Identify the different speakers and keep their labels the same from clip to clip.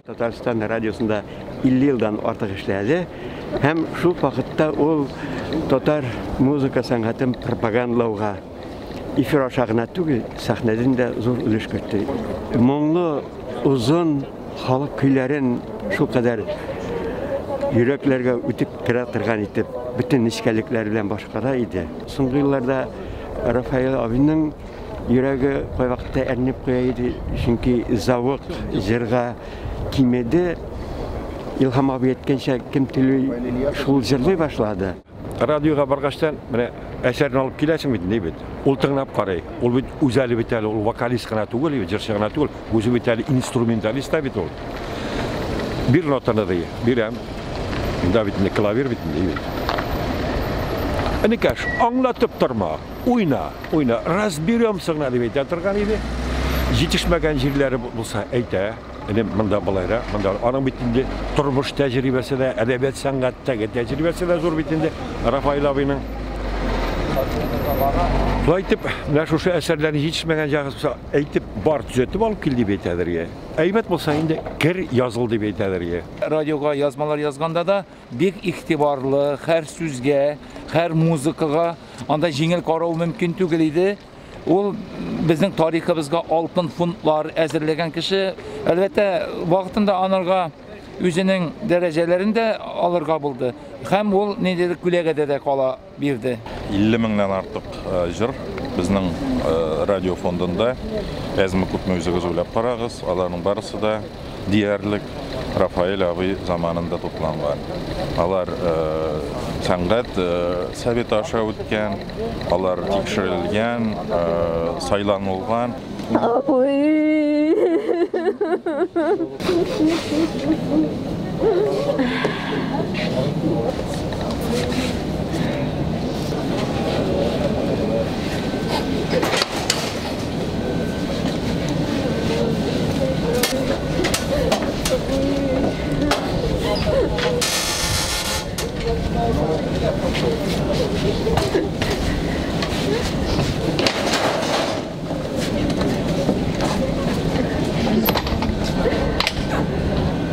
Speaker 1: Татарстан радиосында 50 елдан артык эшләде һәм шул вакытта ул татар музыка сәнгатен пропагандалауга эфир аша гына түгел, сәхнәдән дә зур өлеш кертте. Моңлы, озын халык көйләрен шулкадәр йөрәкләргә үтеп керә торган итеп, бөтен нечкәлекләре белән башкара иде. Соңгы елларда Рафаэль абыйның йөрәге кайвакытта әрнеп куя иде, чөнки завык җырга кимеде. Илһам абый әйткәнчә, кем тели, шул җырлый башлады.
Speaker 2: Радиога баргачтан, менә әсәрне алып киләсең бит, ни бит. Ул тыңлап карый. Ул бит үзе әле бит әле ул вокалист кына түгел, җырчы гына түгел, үзе бит әле инструменталист та бит ул. Бир нотаны ди, бирәм. Монда бит инде клавир бит инде бит. Энекәш, аңлатып торма, уйна, уйна, разберемся гына дип әйтә торган иде. Җитешмәгән җирләре булса әйтә. Энем, монда болайрак, монда. Аның бит инде тормыш тәҗрибәсе дә, әдәбият сәнгатьтәге тәҗрибәсе дә зур бит инде Рафаэль абыйның. Шулай итеп, менә шушы әсәрләрне җитешмәгән җагы булса, әйтеп, бар төзәтеп алып кил дип әйтәдер. Әйбәт булса инде кер языл дип әйтәдер.
Speaker 3: Радиога язмалар язганда да бик игътибарлы, һәр сүзгә, һәр музыкага анда җиңел карау мөмкин түгел иде. Ул безнең тарихыбызга алтын фунтлар әзерләгән кеше. Әлбәттә, вакытында анарга үзенең дәрәҗәләрен дә алырга булды. Һәм ул ниндидер күләгәдә дә кала бирде.
Speaker 4: 50 меңнән артык җыр безнең радио фондында. Әзме күпме үзегез уйлап карагыз, аларның барысы да диярлек Рафаэль абый заманында тупланган. Алар сәнгать советы аша үткән, алар тикшерелгән, сайланылган.
Speaker 5: Абый.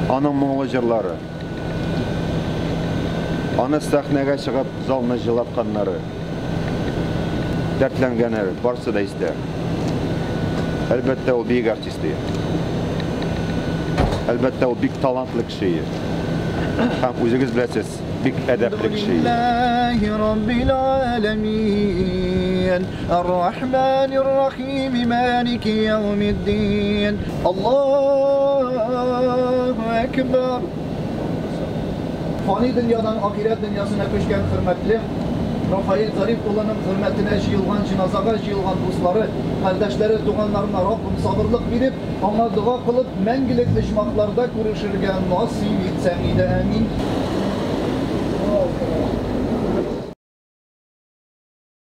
Speaker 6: Аның моңлы җырлары, аны сәхнәгә чыгып залны җылатканнары, дәртләнгәннәре барысы да истә. Әлбәттә, ул бөек артист иде. Әлбәттә, ул бик талантлы кеше иде. Һәм үзегез беләсез, бик әдәпле кеше иде.
Speaker 7: Раббил аламин, ар-Рахманир Рахим, малики яумиддин. Аллаһу акбар. Фани дөньядан ахирәт дөньясына күчкән хөрмәтле Рафаэль Зариф улының хөрмәтенә җыелган җеназага җыелган дуслары, кардәшләре, туганнарына Раббым сабырлык биреп, аңа дога кылып, мәңгелек оҗмахларда күрешергә насыйп итсәң иде. Амин.